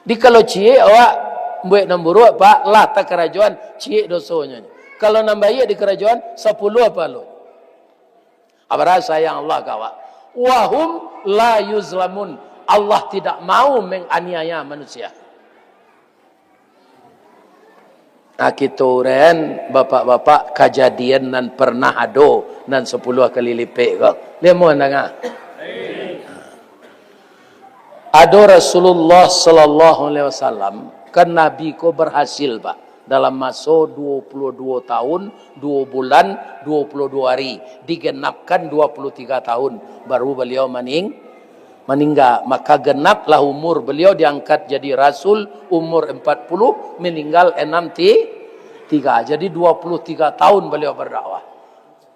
Di kalau ciek awak buek nan buruak, Pak, lah takarajoan, ciek dosonyo. Kalau nan baiak dikarajoan, sapuluah pahalo. Abarah sayang Allah ka awak. Wahum la yuzlamun. Allah tidak mau menganiaya manusia. Nah, kito uren, bapak-bapak, kajadian nan pernah ado, nan sapuluah kali lipek ko. Lai amuah danga? Ado Rasulullah sallallahu alaihi wasallam, kan Nabi ko berhasil, Pak. Dalam maso duo puluah duo tahun, duo bulan, duo puluah duo hari, digenapkan dua puluah tiga tahun, baru baliau maning-, maningga. Maka, genaplah umur baliau, diangkat jadi rasul, umur empat puluh, meninggal enam ti-, tiga. Jadi, dua puluah tiga tahun baliau berdakwah.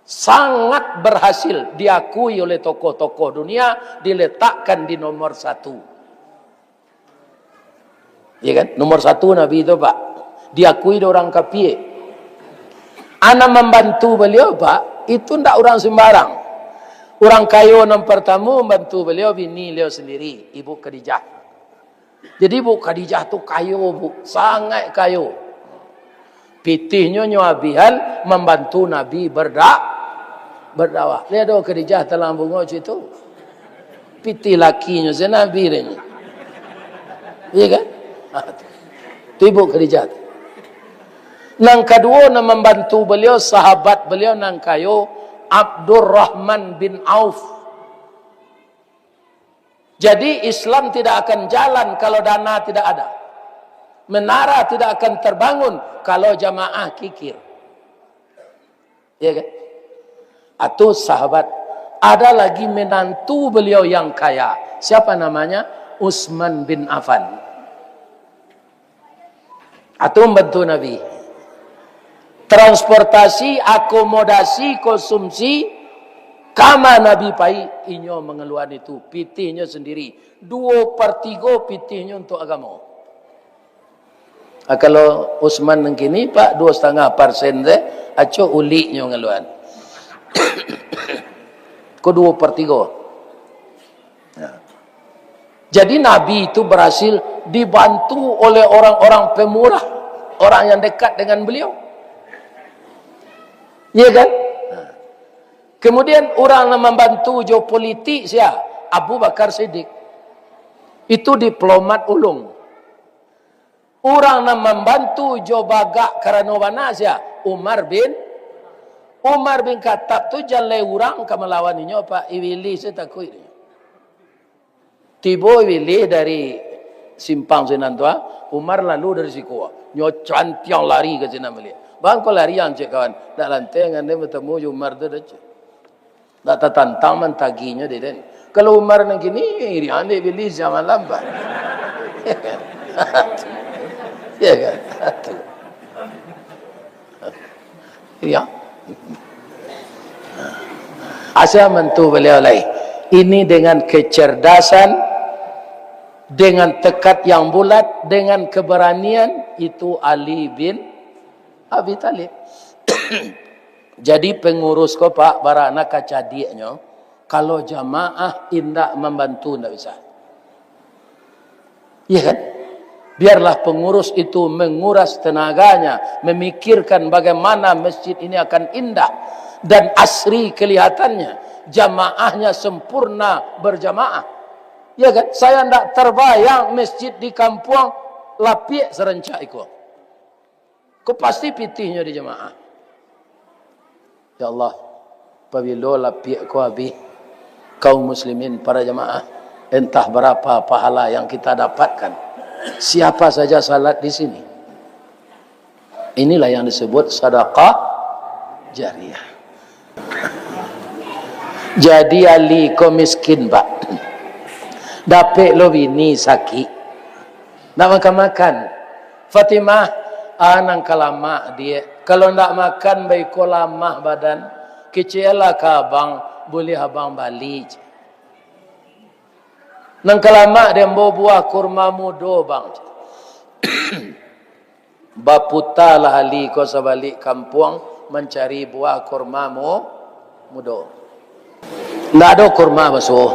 Sangat berhasil, diakui oleh tokoh-tokoh dunia, diletakkan di nomor satu. Iya kan? Nomor satu Nabi tu, Pak. Diakui dek urang kapie. Anak mambantu baliau, Pak, itu ndak urang sembarang. Urang kayo nan partamo mambantu baliau, bini baliau sendiri, Ibu Khadijah. Jadi, Ibu Khadijah tu kayo, Bu. Sangaik kayo. Pitihnyo nyo abihan mambantu Nabi berda-, berdakwah. Lai ado Khadijah talang bungo cik tu. Pitih lakinyo se Nabi deh. Iya kan? Ha, tu. Tu Ibu Khadijah tu. Nan kaduo, nan mambantu baliau, sahabat baliau nan kayo, Abdurrahman bin Auf. Jadi, Islam tidak akan jalan kalau dana tidak ada. Menara tidak akan terbangun kalau jamaah kikir. Iya kan? Atau sahabat, ada lagi menantu beliau yang kaya. Siapa namanya? Utsman bin Affan. Atau mambantu Nabi. Transportasi, akomodasi, konsumsi, kama Nabi pai, inyo mangaluan itu, pitihnyo sendiri. Duo per tigo pitihnyo untuk agamo. Ah, kalau Utsman nan kini, Pak, duo satangah persen se, acok uliknyo ngaluan. Ko duo per tigo. Nah. Jadi, Nabi itu berhasil dibantu oleh orang-orang pemurah, orang yang dekat dengan beliau. Iya kan? Nah. Kemudian, urang nan mambantu jo politik sia? Abu Bakar Siddiq. Itu diplomat ulung. Urang nan mambantu jo bagak karano bana sia? Umar bin, Umar bin Khattab tu jan lai urang ka malawan inyo, Pak. Ibilih se takuik dek inyo. Tibo Ibilih dari simpang sinan tu, ah, Umar lalu dari siko. Nyo cantiang lari ka sinan baliak. Bang, ko lari ang, cek kawan. Ndak lanteh ang den batamu jo Umar tu doh, cek. Ndak tatantang mantagihnyo dek den. Kalau Umar nan kini, irian dek Ibilih siang malam, Pak. Ya kan? Ya kan? Iya. Asa mantu baliau lai. Ini dengan kecerdasan, dengan tekad yang bulat, dengan keberanian, itu Ali bin Abi Thalib. Jadi pengurus ko, Pak, barana kacadiaknyo, kalau jamaah indak mambantu, ndak bisa. Iya kan? Biarlah pengurus itu menguras tenaganya, memikirkan bagaimana masjid ini akan indah dan asri kelihatannya, jamaahnya sempurna berjamaah. Iya kan? Saya ndak terbayang masjid di kampuang lapiak sarancak iko. Ko pasti pitihnyo di jamaah. Ya Allah, pabilo lapiak ko abih, kaum muslimin, para jamaah, entah berapa pahala yang kita dapatkan. Siapa saja salat di sini. Inilah yang disebut sedekah jariah. Jadi, Ali ko miskin, Pak. Dapek lo bini sakik. Ndak makan-makan. Fatimah, ah, nan ka lamak, Diak. Kalau ndak makan, baiko lamah badan. Keceaklah ka abang, buliah abang bali. Nan ka lamak di ambo buah kurma mudo, Bang. Baputalah Ali ko sabalik kampuang mancari buah kurma mu-, mudo. Ndak ado kurma basuo.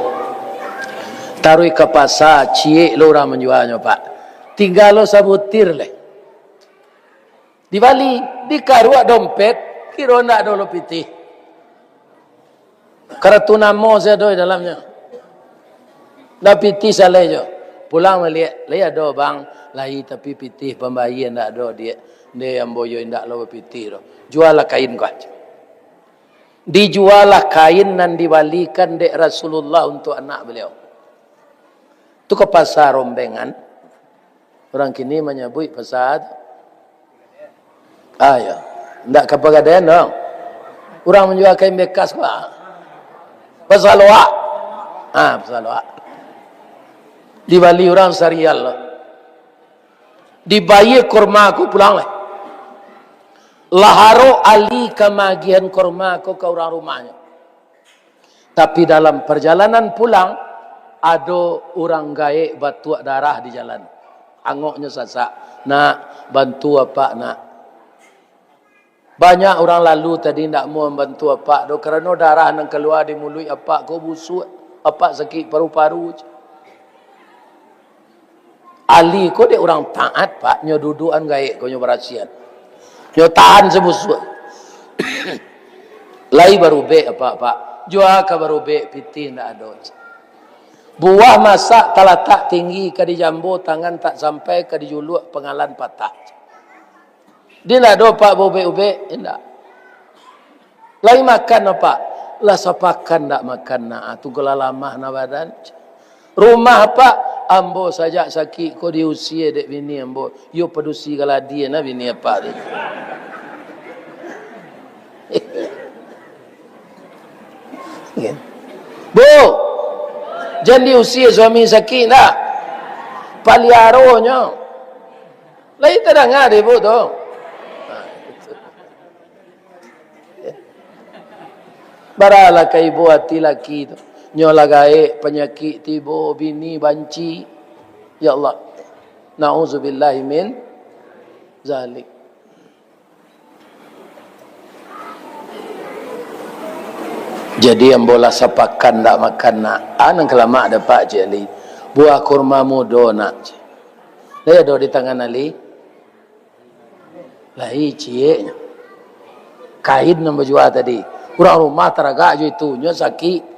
Taruih ka pasa, ciek lo urang manjualnyo, Pak. Tingga lo sabutir lai. Dibali, dikaruak dompet, kiro ndak ado lo pitih. Karatu namo sajo ado di dalamnyo. Lah pitih saleh jo. Pulang baliak, lai ado bang, lai tapi pitih pambayia ndak ado, Diak. Ndeh, ambo yo indak lo bapitih doh. Jualah kain ko aja. Dijualah kain nan dibalikan dek Rasulullah untuk anak beliau. Tu ka pasar Rombengan. Urang kini manyabuik pasar tu. Ah, ya. Ndak ka Pegadaian doh. Urang manjua kain bekas ko. Pasar Loak. Ah, pasar Loak. Dibali urang sarial lo. Dibayia kurma ko pulang lai. Lah harok Ali ka maagiahan kurma ko ka urang rumahnyo. Tapi dalam parjalanan pulang, ado urang gaek batuak darah di jalan. Angoknyo sasak. Nak, bantu apak, nak. Banyak urang lalu tadi ndak mau mambantu apak doh, karano darah nan kalua di muluik apak ko busuak, apak sakik paru-paru. Ali ko dek urang taat, Pak, nyo duduakan gaek ko, nyo barasiahan. Nyo tahan sabusuak. Lai barubek apak, Pak. Jua ka barubek, pitih ndak ado. Buah masak talatak tinggi ka dijambo, tangan tak sampai ka dijuluak, pangalan patah. Di ndak ado, Pak, baubek-ubek, indak. Lai makan, Pak? Lah sapakan ndak makan, nak, tu gula lamah na badan. Rumah, Pak, ambo sajak sakik ko diusia dek bini ambo. Yo padusi galadi na bini apak tu. Bu, jan diusia suami sakik ndak? Paliaronyo. Lai tadanga dek ibu tu. Baralah ka ibu ati laki tu. Nyo lah gaek panyakik tibo, bini banci. Ya Allah. Nauzubillahi min zalik. Jadi ambo lah sapakan ndak makan, nak. Ah, nan kalamak dapek, cek Ali. Buah kurma mudo, nak. Lai ado di tangan Ali? Lai, cieknyo. Kain nan bajua tadi. Urang rumah taragak jo itu, nyo sakik.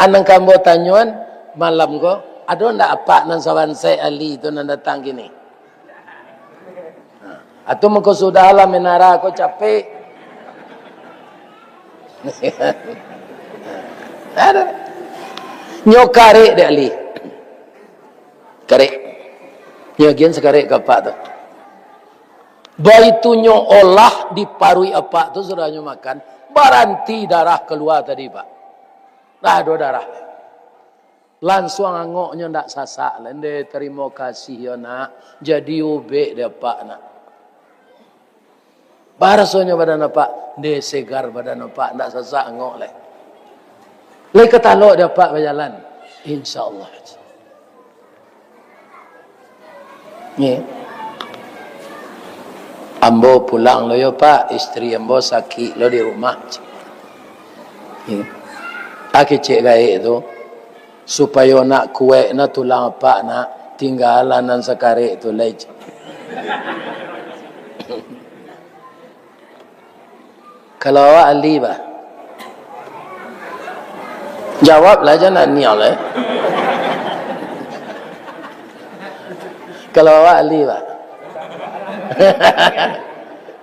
Anang ka ambo tanyoan malam ko, ado ndak apak nan sabansek Ali tu nan datang kini? Ha, atau mangko sudah lah menara ko capek. Ado. Nyo karek dek Ali. Karek. Nyo agian sakarek ka apak tu. Baitu nyo olah di paruik apak tu, sudah nyo makan, baranti darah kalua tadi, Pak. Dah ado darah. Lansuang angoknyo ndak sasak lai. Ndeh, tarimo kasih yo, nak. Jadi ubek dek apak, nak. Baa rasonyo badan apak? Ndeh, segar badan apak, ndak sasak angok lai. Lai ka talok dek apak bajalan. Insya Allah. Ye. Ambo pulang lo yo, Pak, istri ambo sakik lo di rumah. Ye. Ah, kecek gaek tu, supayo nak kuek na tulang apak, nak, tinggalah nan sakarek tu lai. Kalau awak ahli, bah. Jawablah, jangan nial, eh. Kalau awak ahli, bah.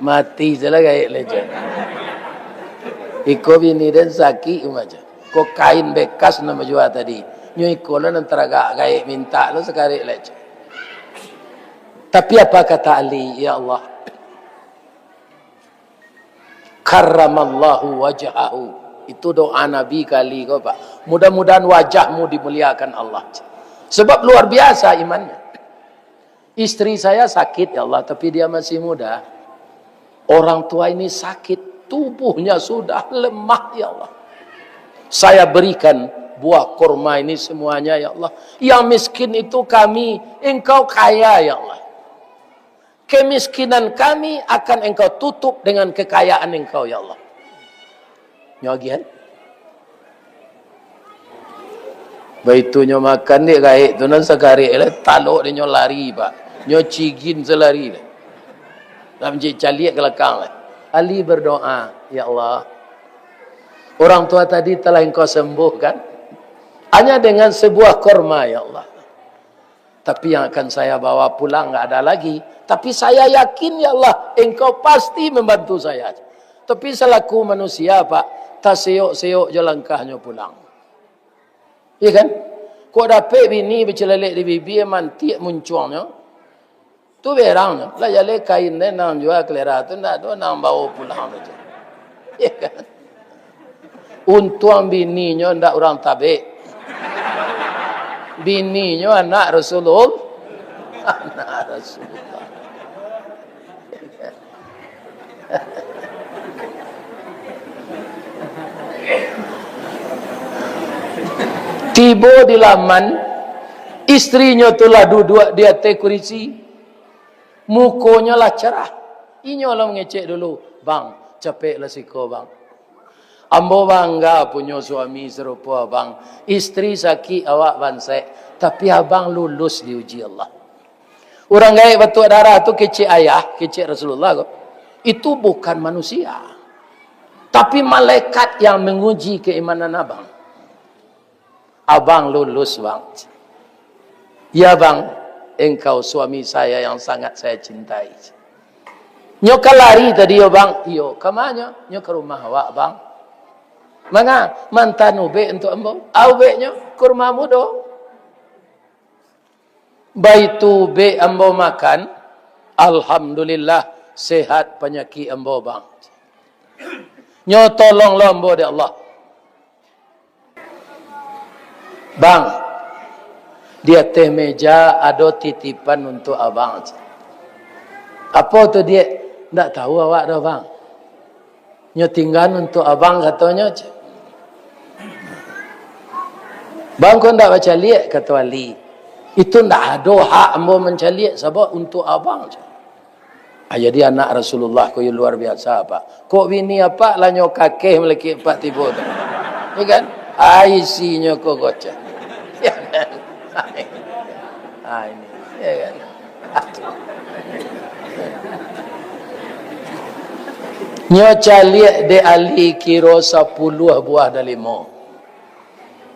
Mati salah gaek leceh. Iko bini den sakik macam. Ko kain bekas nan bajua tadi. Nyo iko lah nan taragak gaek mintak lo sakarek leceh. Tapi apa kata Ali, ya Allah? Karramallahu wajhahu. Itu doa Nabi kali ko, Pak. Mudah-mudahan wajahmu dimuliakan Allah. Sebab luar biasa imannya. Istri saya sakit, ya Allah, tapi dia masih muda. Orang tua ini sakit, tubuhnya sudah lemah, ya Allah. Saya berikan buah kurma ini semuanya, ya Allah. Yang miskin itu kami, Engkau kaya, ya Allah. Kemiskinan kami akan Engkau tutup dengan kekayaan Engkau, ya Allah. Nyo agian. Baitu nyo makan dek gaek tu nan sakarek lah, talok dek nyo lari, Pak. Nyo cigin salari lah. Nak mancaliak ka lakang lah. Ali berdoa, "Ya Allah, orang tua tadi telah Engkau sembuhkan. Hanya dengan sebuah korma, ya Allah. Tapi yang akan saya bawa pulang nggak ada lagi. Tapi saya yakin, ya Allah, Engkau pasti membantu saya. Tapi selaku manusia, Pak, taseyok-seyok jo langkahnyo pulang. Iya kan? Kok dapek bini bacelelek di bibia, mantiak muncuangnyo, tu berang nyo. Lah jaleh kain deh, nan jua kalera tu ndak ado, nan bawa pulang tu. Iya kan? Untuang bininyo ndak urang Tabek. Bininyo anak Rasulul-, anak Rasulullah. Tibo di laman, istrinyo tu lah duduak di ateh kurisi. Mukonyo lah cerah. Inyo lah mangecek dulu, "Bang, capeklah siko, Bang. Ambo bangga punyo suami sarupo abang. Istri sakik, awak bansaik, tapi abang lulus diuji Allah." Urang gaek batuak darah tu kecek ayah, kecek Rasulullah ko. Itu bukan manusia. Tapi malaikat yang menguji keimanan abang. "Abang lulus, Bang." "Ya, Bang, engkau suami saya yang sangat saya cintai." "Nyo ka lari tadi yo, Bang?" "Iyo." "Ka ma nyo?" "Nyo ka rumah awak, Bang." "Manga?" "Mantan ubek untuak ambo." "Ah, ubeknyo?" "Kurma mudo." "Baitu ubek ambo makan, alhamdulillah, sehat panyakik ambo, Bang. Nyo tolonglah ambo dek Allah." "Bang, di ateh meja ado titipan untuak abang." "Apo tu, Diak?" "Ndak tahu awak doh, Bang. Nyo tinggan untuak abang," katonyo. "Bang, kok ndak bacaliak?" kato Ali. "Itu ndak ado hak ambo mancaliak, sabab untuak abang." Ah, jadi anak Rasulullah ko yo luar biasa, Pak. Kok bini apak lah nyo kakeh malakik apak tibo tu. Ya kan? Ai, isinyo ko gocah. Ya kan? Ah, ini. Ya kan? Nyo caliak dek Ali kiro sapuluah buah dalimo.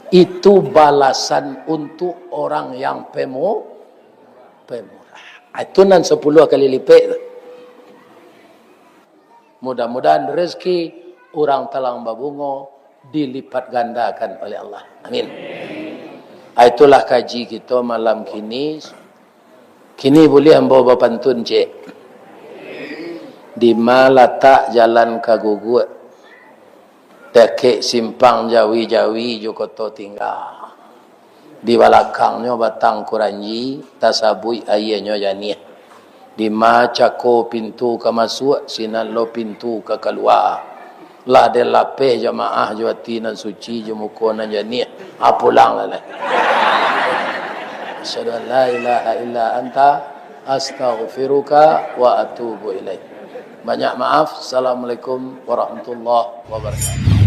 Itu balasan untuk orang yang pemu-, pemurah. Ah, itu nan sapuluah kali lipek tu. Mudah-mudahan rezeki urang Talang Babungo dilipat gandakan oleh Allah. Amin. Ah, itulah kaji kito malam kini. Kini buliah ambo bapantun, cek. Dima latak jalan ka Guguak, dakek simpang Jawi-Jawi jo Koto Tingga. Di balakangnyo batang kuranji, tasabuik aianyo janiah. Dima cako pintu ka masuak, sinan lo pintu ka kalua. Lah den lapeh jamaah jo ati nan suci, jo muko nan janiah. Ah, pulanglah lai. Asyhadu an la ilaha illa anta, astaghfiruka wa atubu ilaik. Banyak maaf. Assalamualaikum warahmatullahi wabarakatuh.